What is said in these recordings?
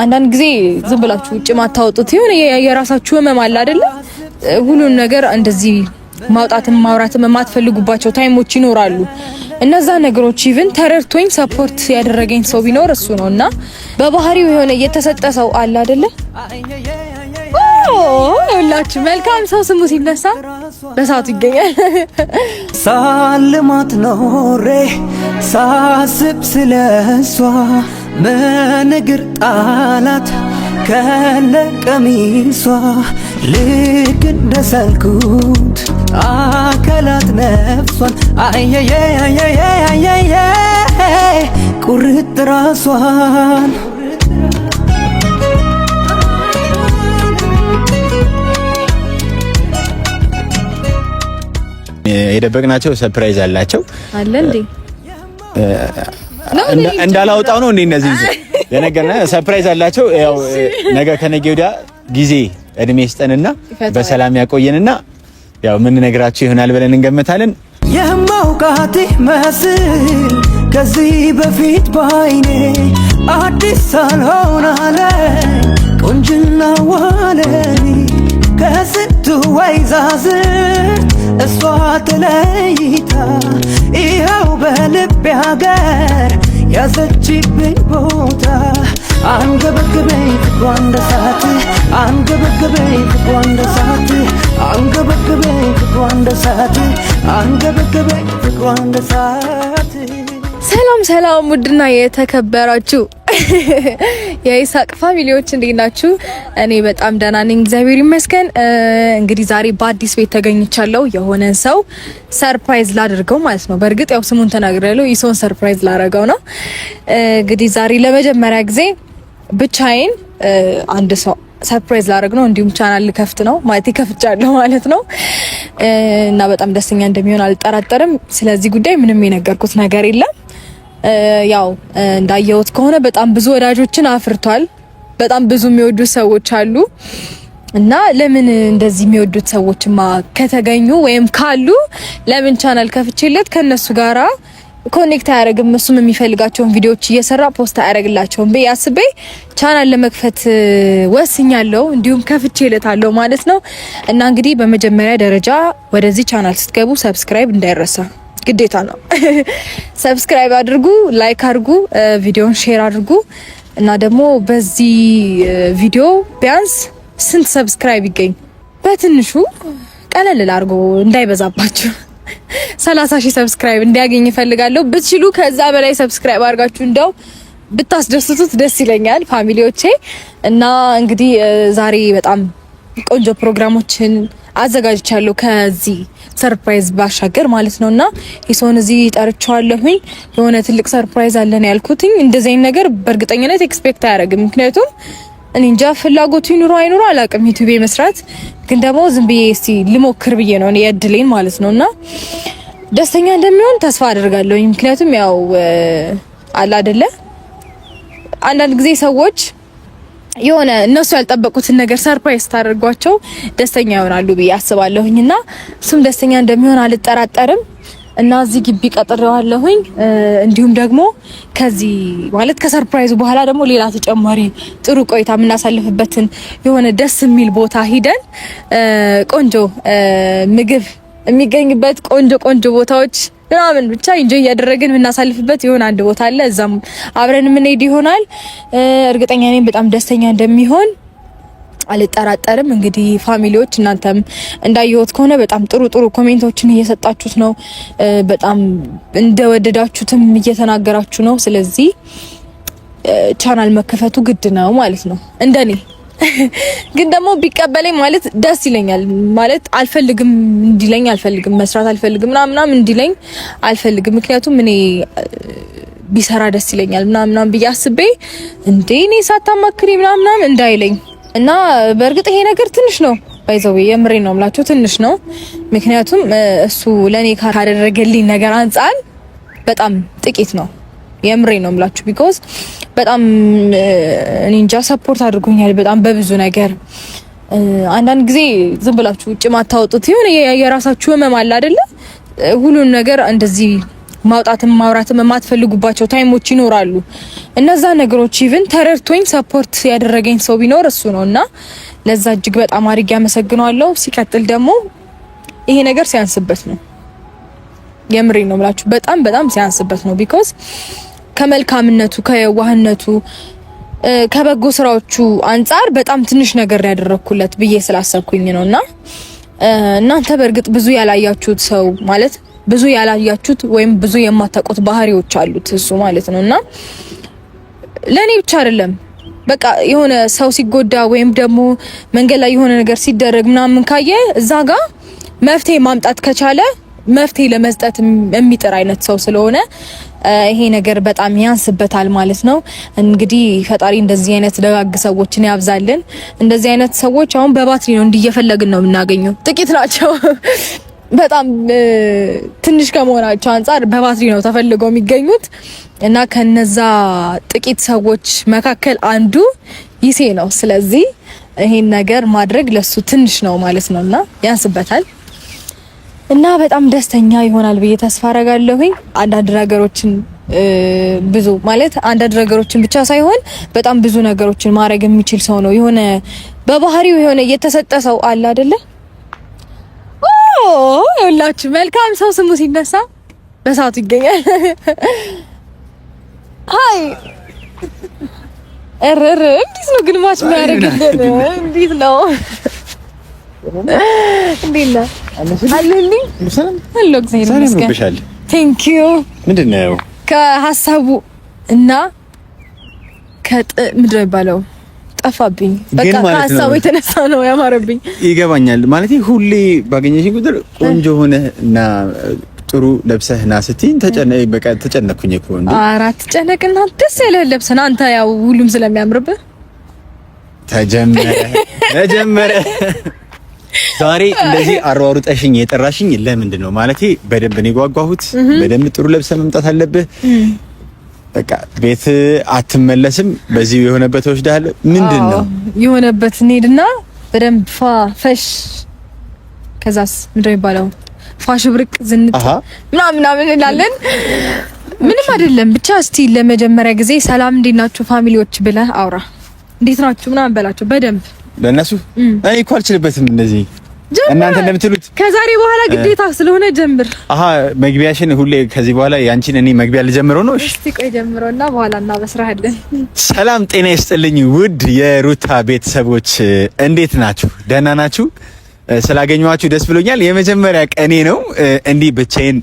አንዳንድ ጊዜ ዝም ብላችሁ ውጭ ማታወጡት የሆነ የራሳችሁ ህመም አለ አይደለ? ሁሉን ነገር እንደዚህ ማውጣትም ማውራትም የማትፈልጉባቸው time ኦች ይኖራሉ። እነዛ ነገሮች even ተረድቶኝ support ያደረገኝ ሰው ቢኖር እሱ ነው። እና በባህሪው የሆነ የተሰጠ ሰው አለ አይደለ? ሁላችሁ መልካም ሰው ስሙ ሲነሳ በሰዓቱ ይገኛል። ሳልማት ኖሬ ሳስብ ስለሷ ምንግር ጣላት ከነ ቀሚሷ ልክ እንደሳልኩት አካላት ነፍሷን አየየየየየየ ቁርጥ ራሷን። የደበቅናቸው surprise አላቸው። አለ እንዴ? እንዳላወጣው ነው እንዴ? እነዚህ የነገርና surprise አላቸው። ያው ነገ ከነገ ወዲያ ጊዜ እድሜ ይስጠንና በሰላም ያቆየንና ያው የምንነግራቸው ይሆናል ብለን እንገምታለን። የማውቃት መስል ከዚህ በፊት ባይኔ አዲስ አልሆናለ ቆንጅና ዋለኒ ከስንቱ ወይዛዝርት እሷ ተለይታ ይኸው በልቤ ሀገር ያዘችብኝ ቦታ። አንገበገበኝ ፍቅሯ እንደ እሳት፣ አንገበገበኝ ፍቅሯ እንደ እሳት፣ አንገበገበኝ ፍቅሯ እንደ እሳት፣ አንገበገበኝ ፍቅሯ እንደ እሳት። ሰላም ሰላም፣ ውድና የተከበራችሁ የይሳቅ family ዎች እንዴት ናችሁ? እኔ በጣም ደህና ነኝ፣ እግዚአብሔር ይመስገን። እንግዲህ ዛሬ በአዲስ ቤት ተገኝቻለሁ። የሆነን ሰው surprise ላድርገው ማለት ነው። በእርግጥ ያው ስሙን ተናግሬያለሁ። ኢሶን surprise ላደርገው ነው። እንግዲህ ዛሬ ለመጀመሪያ ጊዜ ብቻዬን አንድ ሰው surprise ላደርግ ነው። እንዲሁም ቻናል ልከፍት ነው ማለት ከፍቻለሁ ማለት ነው። እና በጣም ደስተኛ እንደሚሆን አልጠራጠርም። ስለዚህ ጉዳይ ምንም የነገርኩት ነገር የለም። ያው እንዳየሁት ከሆነ በጣም ብዙ ወዳጆችን አፍርቷል። በጣም ብዙ የሚወዱት ሰዎች አሉ። እና ለምን እንደዚህ የሚወዱት ሰዎችማ ከተገኙ ወይም ካሉ ለምን ቻናል ከፍቼለት ከነሱ ጋራ connect አያደርግም? እሱም የሚፈልጋቸውን ቪዲዮዎች እየሰራ post አያደርግላቸውም ብዬ አስቤ ቻናል ለመክፈት ወስኛለሁ። እንዲሁም ከፍቼለታለሁ ማለት ነው። እና እንግዲህ በመጀመሪያ ደረጃ ወደዚህ ቻናል ስትገቡ subscribe እንዳይረሳ ግዴታ ነው። Subscribe አድርጉ፣ like አድርጉ፣ ቪዲዮን share አድርጉ። እና ደግሞ በዚህ ቪዲዮ ቢያንስ ስንት subscribe ይገኝ? በትንሹ ቀለል ላድርጎ እንዳይበዛባችሁ 30,000 subscribe እንዲያገኝ እፈልጋለሁ። ብትችሉ ከዛ በላይ subscribe አድርጋችሁ እንደው ብታስደስቱት ደስ ይለኛል family ዎቼ። እና እንግዲህ ዛሬ በጣም ቆንጆ ፕሮግራሞችን አዘጋጅቻለሁ ከዚህ surprise ባሻገር ማለት ነው። እና የሰውን እዚህ ጠርቼዋለሁኝ። የሆነ ትልቅ surprise አለን ያልኩትኝ እንደዚህ አይነት ነገር በእርግጠኝነት expect አያደርግም። ምክንያቱም እኔ እንጃ ፍላጎቱ ይኑሮ አይኑሮ አላውቅም፣ ዩቲዩብ መስራት ግን ደግሞ ዝም ብዬ እስቲ ልሞክር ብዬ ነው እኔ የእድሌን ማለት ነው። እና ደስተኛ እንደሚሆን ተስፋ አደርጋለሁኝ። ምክንያቱም ያው አለ አይደለ አንዳንድ ጊዜ ሰዎች የሆነ እነሱ ያልጠበቁትን ነገር surprise ታደርጓቸው ደስተኛ ይሆናሉ ብዬ አስባለሁኝ። እና እሱም ደስተኛ እንደሚሆን አልጠራጠርም። እና እዚህ ግቢ ቀጥሬዋለሁኝ። እንዲሁም ደግሞ ከዚህ ማለት ከ surprise ኡ በኋላ ደግሞ ሌላ ተጨማሪ ጥሩ ቆይታ የምናሳልፍበትን የሆነ ደስ የሚል ቦታ ሂደን ቆንጆ ምግብ የሚገኝበት ቆንጆ ቆንጆ ቦታዎች ምናምን ብቻ enjoy እያደረግን የምናሳልፍበት የሆነ አንድ ቦታ አለ። እዛም አብረን የምንሄድ ይሆናል። እርግጠኛ ነኝ በጣም ደስተኛ እንደሚሆን አልጠራጠርም። እንግዲህ family ዎች እናንተም እንዳየሁት ከሆነ በጣም ጥሩ ጥሩ comment ኦችን እየሰጣችሁት ነው። በጣም እንደወደዳችሁትም እየተናገራችሁ ነው። ስለዚህ ቻናል መከፈቱ ግድ ነው ማለት ነው እንደኔ ግን ደግሞ ቢቀበለኝ ማለት ደስ ይለኛል። ማለት አልፈልግም እንዲለኝ አልፈልግም፣ መስራት አልፈልግም ምናምን ምናምን እንዲለኝ አልፈልግም። ምክንያቱም እኔ ቢሰራ ደስ ይለኛል ምናምን ምናምን ብዬ አስቤ እንዴ እኔ ሳታማክሪ ምናምን ምናምን እንዳይለኝ። እና በእርግጥ ይሄ ነገር ትንሽ ነው፣ by the way የምሬ ነው የምላቸው ትንሽ ነው። ምክንያቱም እሱ ለኔ ካደረገልኝ ነገር አንጻር በጣም ጥቂት ነው። የምሬ ነው የምላችሁ because በጣም እኔ እንጃ support አድርጎኛል በጣም በብዙ ነገር። አንዳንድ ጊዜ ዝም ብላችሁ ውጭ ማታወጡት የሆነ የራሳችሁ ህመም አለ አይደለ? ሁሉን ነገር እንደዚህ ማውጣትም ማውራትም የማትፈልጉባቸው time ኦች ይኖራሉ። እነዛ ነገሮች even ተረድቶኝ support ያደረገኝ ሰው ቢኖር እሱ ነው እና ለዛ እጅግ በጣም አድርጌ አመሰግነዋለሁ። ሲቀጥል ደግሞ ይሄ ነገር ሲያንስበት ነው፣ የምሬ ነው የምላችሁ፣ በጣም በጣም ሲያንስበት ነው። because ከመልካምነቱ ከየዋህነቱ ከበጎ ስራዎቹ አንጻር በጣም ትንሽ ነገር ያደረኩለት ብዬ ስላሰብኩኝ ነው እና እናንተ በእርግጥ ብዙ ያላያችሁት ሰው ማለት ብዙ ያላያችሁት ወይም ብዙ የማታውቁት ባህሪዎች አሉት እሱ ማለት ነው እና ለእኔ ብቻ አይደለም በቃ የሆነ ሰው ሲጎዳ ወይም ደግሞ መንገድ ላይ የሆነ ነገር ሲደረግ ምናምን ካየ እዛ ጋር መፍትሄ ማምጣት ከቻለ መፍትሄ ለመስጠት የሚጥር አይነት ሰው ስለሆነ ይሄ ነገር በጣም ያንስበታል ማለት ነው። እንግዲህ ፈጣሪ እንደዚህ አይነት ደጋግ ሰዎችን ያብዛልን። እንደዚህ አይነት ሰዎች አሁን በባትሪ ነው እንዲየፈለግን ነው የምናገኘው። ጥቂት ናቸው። በጣም ትንሽ ከመሆናቸው አንጻር በባትሪ ነው ተፈልገው የሚገኙት እና ከነዛ ጥቂት ሰዎች መካከል አንዱ ይሴ ነው። ስለዚህ ይሄን ነገር ማድረግ ለሱ ትንሽ ነው ማለት ነውና ያንስበታል እና በጣም ደስተኛ ይሆናል ብዬ ተስፋ አረጋለሁኝ። አንዳንድ ነገሮችን ብዙ ማለት አንዳንድ ነገሮችን ብቻ ሳይሆን በጣም ብዙ ነገሮችን ማድረግ የሚችል ሰው ነው። የሆነ በባህሪው የሆነ የተሰጠ ሰው አለ አይደለ? ይኸውላችሁ መልካም ሰው ስሙ ሲነሳ በሰዓቱ ይገኛል። አይ እርር እንዴት ነው ግልማች የሚያደርግልን? እንዴት ነው? እንዴት ነው አለልኝ? አለሁ እግዚአብሔር ይመስገን። Thank you። ምንድን ነው ከሀሳቡ እና ምንድን ነው የሚባለው ጠፋብኝ። በቃ ከሀሳቡ የተነሳ ነው ያማረብኝ። ይገባኛል ማለት ሁሌ ባገኘሽኝ ቁጥር ቆንጆ ሆነ እና ጥሩ ለብሰህ ና ስትይኝ በቃ ተጨነኩኝ እኮ እንዴ። ኧረ አትጨነቅና ደስ ያለህን ለብሰህ ና አንተ። ያው ሁሉም ስለሚያምርብህ ተጀመረ ተጀመረ። ዛሬ እንደዚህ አሯሩጠሽኝ የጠራሽኝ ለምንድን ነው? ማለቴ በደንብ ነው የጓጓሁት። በደንብ ጥሩ ለብሰህ መምጣት አለብህ። በቃ ቤት አትመለስም። በዚህ የሆነበት ወስደሃል። ምንድን ነው የሆነበት? እንሂድና በደንብ ፋ ፈሽ፣ ከዛስ ምንድን ነው የሚባለው? ፋሽ ብርቅ ዝንጥ ምናምን ምናምን እንላለን። ምንም አይደለም። ብቻ እስቲ ለመጀመሪያ ጊዜ ሰላም እንዴት ናችሁ family ዎች ብለህ አውራ። እንዴት ናችሁ ምናምን በላቸው በደንብ ለእነሱ። እኔ እኮ አልችልበትም እንደዚህ እናንተ እንደምትሉት ከዛሬ በኋላ ግዴታ ስለሆነ ጀምር። አሃ መግቢያሽን ሁሌ ከዚህ በኋላ ያንቺን እኔ መግቢያ ልጀምረው ነው። እሺ እስቲ ቆይ ጀምረውና በኋላ እናበስራለን። ሰላም ጤና ይስጥልኝ ውድ የሩታ ቤተሰቦች እንዴት ናችሁ? ደህና ናችሁ? ስላገኘኋችሁ ደስ ብሎኛል። የመጀመሪያ ቀኔ ነው እንዲህ ብቻዬን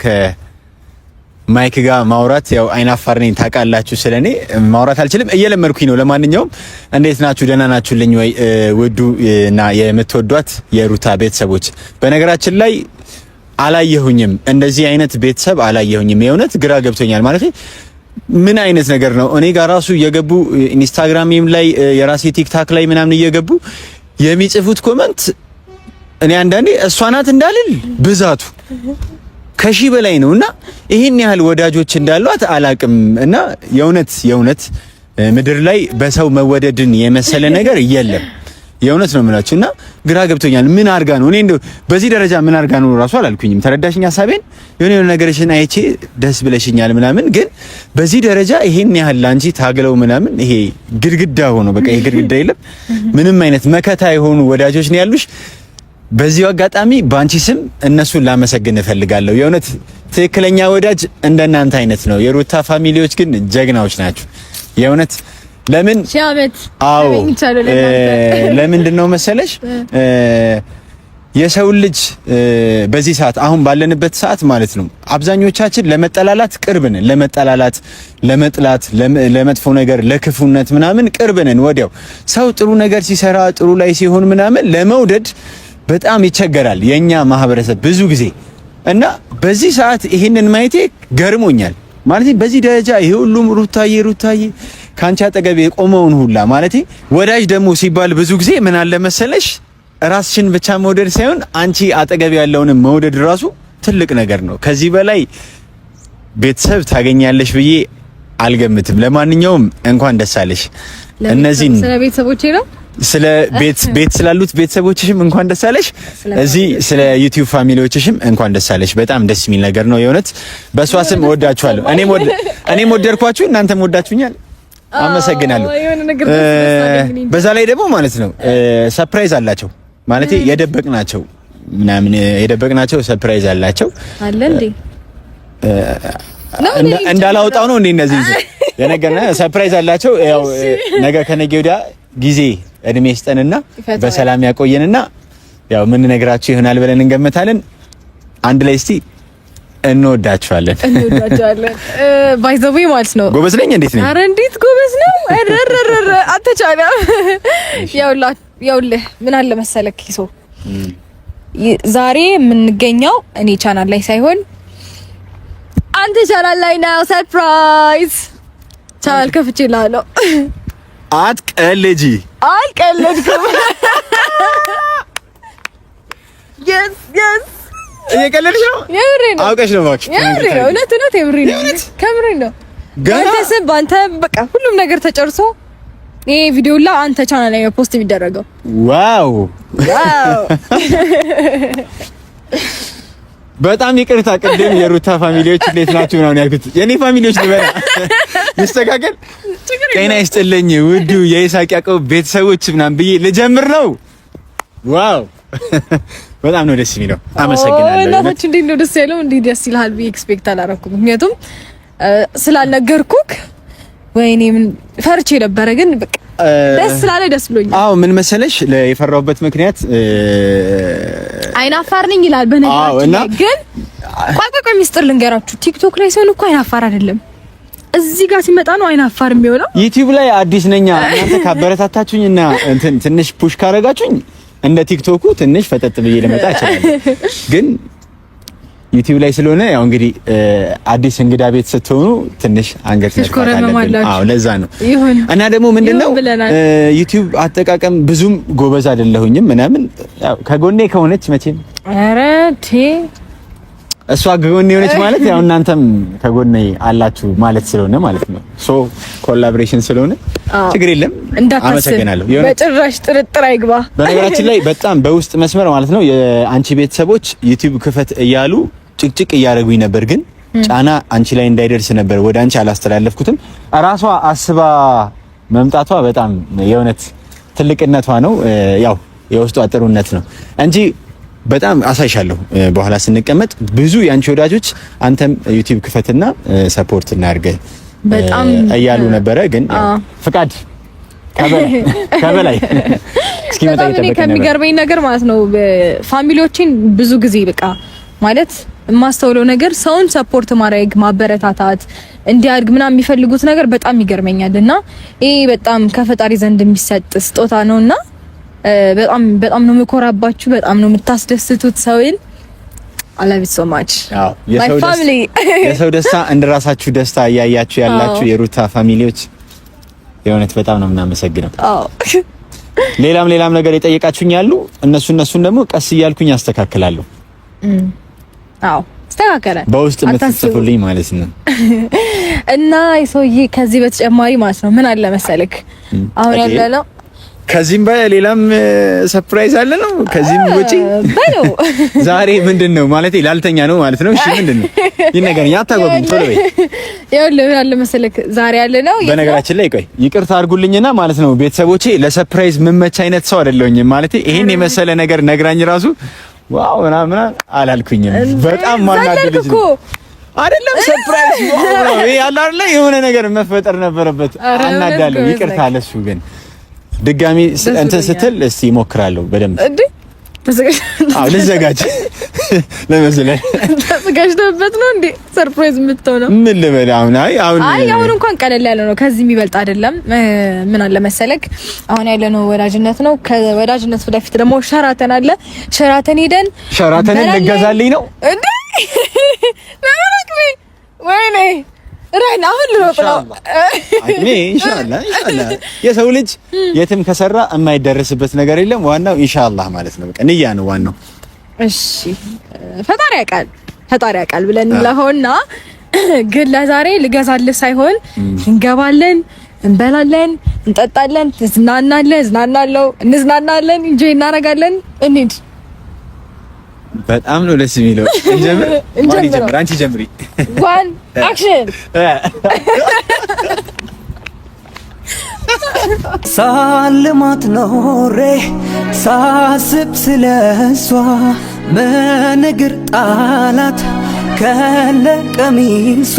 ከማይክ ጋር ማውራት። ያው አይናፋር ነኝ ታውቃላችሁ፣ ስለኔ ማውራት አልችልም፣ እየለመድኩኝ ነው። ለማንኛውም እንዴት ናችሁ? ደህና ናችሁልኝ ወይ? ውዱ እና የምትወዷት የሩታ ቤተሰቦች፣ በነገራችን ላይ አላየሁኝም፣ እንደዚህ አይነት ቤተሰብ አላየሁኝም። የእውነት ግራ ገብቶኛል። ማለት ምን አይነት ነገር ነው? እኔ ጋር ራሱ እየገቡ ኢንስታግራምም ላይ የራሴ ቲክታክ ላይ ምናምን እየገቡ የሚጽፉት comment እኔ አንዳንዴ እሷ ናት እንዳልል ብዛቱ ከሺህ በላይ ነው። እና ይህን ያህል ወዳጆች እንዳሏት አላቅም። እና የእውነት የእውነት ምድር ላይ በሰው መወደድን የመሰለ ነገር የለም። የእውነት ነው የምላችሁ። እና ግራ ገብቶኛል። ምን አድርጋ ነው እኔ እንደው በዚህ ደረጃ ምን አድርጋ ነው እራሱ አላልኩኝም። ተረዳሽኝ ሀሳቤን? የሆነ የሆነ ነገርሽን አይቼ ደስ ብለሽኛል ምናምን፣ ግን በዚህ ደረጃ ይሄን ያህል ላንቺ ታግለው ምናምን ይሄ ግድግዳ ሆኖ በቃ ይሄ ግድግዳ የለም ምንም አይነት መከታ የሆኑ ወዳጆች ነው ያሉሽ። በዚሁ አጋጣሚ በአንቺ ስም እነሱን ላመሰግን እፈልጋለሁ። የእውነት ትክክለኛ ወዳጅ እንደናንተ አይነት ነው። የሩታ family ዎች ግን ጀግናዎች ናቸው። የእውነት ለምን አዎ፣ ለምንድን ነው መሰለሽ የሰው ልጅ በዚህ ሰዓት አሁን ባለንበት ሰዓት ማለት ነው አብዛኞቻችን ለመጠላላት ቅርብ ነን። ለመጠላላት፣ ለመጥላት፣ ለመጥፎ ነገር፣ ለክፉነት ምናምን ቅርብ ነን። ወዲያው ሰው ጥሩ ነገር ሲሰራ ጥሩ ላይ ሲሆን ምናምን ለመውደድ በጣም ይቸገራል የኛ ማህበረሰብ ብዙ ጊዜ እና በዚህ ሰዓት ይሄንን ማየቴ ገርሞኛል። ማለት በዚህ ደረጃ ይሄ ሁሉም ሩታዬ ሩታዬ ካንቺ አጠገብ የቆመውን ሁላ ማለት ወዳጅ ደግሞ ሲባል ብዙ ጊዜ ምን አለ መሰለሽ ራስሽን ብቻ መውደድ ሳይሆን አንቺ አጠገብ ያለውን መውደድ ራሱ ትልቅ ነገር ነው። ከዚህ በላይ ቤተሰብ ታገኛለሽ ብዬ አልገምትም። ለማንኛውም እንኳን ደስ አለሽ። እነዚህን ስለ ቤተሰቦቼ ነው። ስለ ቤት ቤት ስላሉት ቤተሰቦችሽም እንኳን ደስ አለሽ። እዚህ ስለ ዩቲዩብ family ዎችሽም እንኳን ደስ አለሽ። በጣም ደስ የሚል ነገር ነው የእውነት። በእሷ ስም እወዳችኋለሁ። እኔም ወደድኳችሁ፣ እናንተም ወዳችሁኛል። አመሰግናለሁ። በዛ ላይ ደግሞ ማለት ነው surprise አላቸው ማለት የደበቅናቸው ምናምን የደበቅናቸው surprise አላቸው አለ እንዴ እንዳላወጣው ነው እንዴ እነዚህ የነገርና surprise አላቸው። ያው ነገ ከነገ ወዲያ ጊዜ እድሜ ይስጠንና በሰላም ያቆየንና ያው የምንነግራችሁ ይሆናል ብለን እንገምታለን። አንድ ላይ እስቲ እንወዳችኋለን እንወዳችኋለን። By the way ማለት ነው። ጎበዝ ነኝ። እንዴት ነኝ? አረ እንዴት ጎበዝ ነው! አረረረረ አተቻለ። ያውልህ ምን አለ መሰለክ ይሶ ዛሬ የምንገኘው እኔ ቻናል ላይ ሳይሆን አንተ ቻናል ላይ ነው። Surprise channel ከፍቼልሃለሁ። አትቀልጂ። አልቀለድኩም። Yes yes እየቀለድሽ ነው? የምሬን ነው። አውቀሽ ነው እባክሽ። የምሬን ነው። እውነት እውነት የምሬን ነው። ከምሬን ነው። በአንተ ስም በአንተ በቃ ሁሉም ነገር ተጨርሶ ይሄ ቪዲዮ ላ አንተ ቻናል ላይ ነው post የሚደረገው። Wow Wow! በጣም ይቅርታ ቅድም የሩታ family ዎች እንዴት ናችሁ ምናምን ያልኩት የኔ family ዎች ልበላ ይስተካከል። ጤና ይስጥልኝ ውዱ የይስሐቅ ያዕቆብ ቤተሰቦች ምናምን ብዬ ልጀምር ነው። Wow በጣም ነው ደስ የሚለው። አመሰግናለሁ። እናታችሁ እንዴት ነው ደስ ያለው? እንዴት ደስ ይልሃል ብዬ expect አላደረኩም። ምክንያቱም ስላልነገርኩክ ወይኔ ምን ፈርቼ ነበረ፣ ግን በቃ ደስ ስላለ ደስ ብሎኛል። አዎ ምን መሰለሽ የፈራሁበት ምክንያት አይናፋር ነኝ ይላል። በነገራችን ላይ ግን ቆይ ቆይ ቆይ ሚስጥር ልንገራችሁ። ቲክቶክ ላይ ሲሆን እኮ አይናፋር አይደለም፣ እዚህ ጋር ሲመጣ ነው አይናፋር የሚሆነው። ዩቲዩብ ላይ አዲስ ነኛ። እናንተ ካበረታታችሁኝና እንትን ትንሽ push ካረጋችሁኝ እንደ ቲክቶኩ ትንሽ ፈጠጥ ብዬ ልመጣ እችላለሁ። ግን ዩቲዩብ ላይ ስለሆነ ያው እንግዲህ አዲስ እንግዳ ቤት ስትሆኑ ትንሽ አንገት መድፋት አለብን። አዎ ለዛ ነው። እና ደግሞ ምንድነው ዩቲዩብ አጠቃቀም ብዙም ጎበዝ አይደለሁኝም ምናምን። ያው ከጎኔ ከሆነች መቼም ኧረ ቴ እሷ ከጎኔ የሆነች ማለት ያው እናንተም ከጎኔ አላችሁ ማለት ስለሆነ ማለት ነው። So collaboration ስለሆነ ችግር የለም። አመሰግናለሁ። በጭራሽ ጥርጥር አይግባ። በነገራችን ላይ በጣም በውስጥ መስመር ማለት ነው የአንቺ ቤተሰቦች ዩቲዩብ ክፈት እያሉ ጭቅጭቅ እያደረጉኝ ነበር፣ ግን ጫና አንቺ ላይ እንዳይደርስ ነበር ወደ አንቺ አላስተላለፍኩትም። እራሷ አስባ መምጣቷ በጣም የእውነት ትልቅነቷ ነው፣ ያው የውስጧ ጥሩነት ነው እንጂ በጣም አሳይሻለሁ። በኋላ ስንቀመጥ ብዙ የአንቺ ወዳጆች አንተም ዩቲዩብ ክፈትና support እናድርገህ በጣም እያሉ ነበረ፣ ግን ፍቃድ ከበላይ እስኪመጣ እየጠበቅን ነበር። ከሚገርመኝ ነገር ማለት ነው family ዎችን ብዙ ጊዜ በቃ ማለት የማስተውለው ነገር ሰውን support ማድረግ ማበረታታት፣ እንዲያድግ ምናምን የሚፈልጉት ነገር በጣም ይገርመኛል። እና ይሄ በጣም ከፈጣሪ ዘንድ የሚሰጥ ስጦታ ነውና በጣም በጣም ነው የምኮራባችሁ። በጣም ነው የምታስደስቱት ሰውን። I love it so much. My family የሰው ደስታ እንደራሳችሁ ደስታ እያያችሁ ያላችሁ የሩታ family ዎች የእውነት በጣም ነው የምናመሰግነው። አዎ ሌላም ሌላም ነገር የጠየቃችሁኝ ያሉ እነሱን ደግሞ ቀስ እያልኩኝ አስተካክላለሁ። አዎ አስተካከለ በውስጥ የምትጽፉልኝ ማለት ነው። እና የሰውዬ ከዚህ በተጨማሪ ማለት ነው ምን አለ መሰልክ አሁን ያለነው ከዚህም በሌላም surprise አለ ነው። ከዚህም ውጪ በለው ዛሬ ምንድን ነው ማለት ላልተኛ ነው ማለት ነው። እሺ ምንድን ነው ይነገረኝ፣ አታጓጉኝ፣ ቶሎ በይ። ይኸውልህ ምን አለ መሰለክ ዛሬ ያለ ነው። በነገራችን ላይ ቆይ ይቅርታ አድርጉልኝና ማለት ነው ቤተሰቦቼ፣ ለ surprise ምመች አይነት ሰው አይደለሁኝም። ማለት ይሄን የመሰለ ነገር ነግራኝ ራሱ wow ምናምን አላልኩኝም። በጣም ማናደድ ልጅ ነው አይደለም surprise wow ነው ይሄ ያለ አይደለ የሆነ ነገር መፈጠር ነበረበት። አናዳለሁ። ይቅርታ ለሱ ግን ድጋሚ እንትን ስትል እስቲ እሞክራለሁ በደንብ እንዴ። አዎ ልዘጋጅ ለመሰለህ ተዘጋጅተህበት ነው እንዴ surprise የምትሆነው? ምን ልበል አሁን? አይ አሁን አይ አሁን እንኳን ቀለል ያለ ነው፣ ከዚህ የሚበልጥ አይደለም። ምን አለ መሰለክ አሁን ያለነው ወዳጅነት ነው። ከወዳጅነት ወደፊት ደግሞ ሸራተን አለ። ሸራተን ሄደን ሸራተንን ልገዛልኝ ነው እንዴ? ለምን ወይኔ ረን አሁን ልሮጥ ነው። አቅሜ ኢንሻአላህ ኢንሻአላህ። የሰው ልጅ የትም ከሰራ የማይደርስበት ነገር የለም። ዋናው ኢንሻአላህ ማለት ነው። በቃ ንያ ነው ዋናው። እሺ ፈጣሪ ያውቃል፣ ፈጣሪ ያውቃል ብለን ለሆና ግን ለዛሬ ልገዛልህ ሳይሆን እንገባለን፣ እንበላለን፣ እንጠጣለን፣ ትዝናናለህ፣ እዝናናለሁ፣ እንዝናናለን፣ enjoy እናደርጋለን። እንሂድ። በጣም ነው ደስ የሚለው። እንጀምር። እንጀምር። አንቺ ጀምሪ። One, action። ሳልማት ኖሬ ሳስብ ስለሷ መነግር ጣላት ከነ ቀሚሷ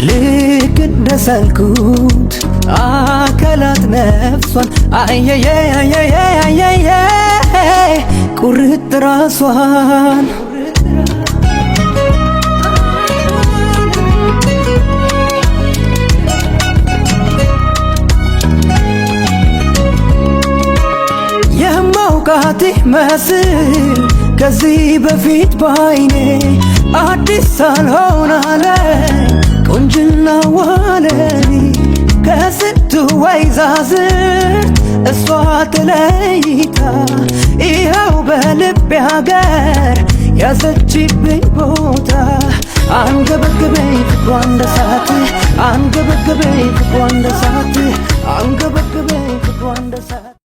ልክ እንደሳልኩት አካላት ነፍሷን አየየየየየየ ቁርጥ ራሷን። የማውቃት መስል ከዚህ በፊት ባይኔ አዲስ አልሆናለ ቆንጅና ዋለኒ ከስንቱ ወይዛዝርት እሷ ተለይታ ይኸው በልቤ ሀገር ያዘችብኝ ቦታ። አንገበገበኝ ፍቅሯ እንደ እሳት፣ አንገበገበኝ ፍቅሯ እንደ እሳት፣ አንገበገበኝ።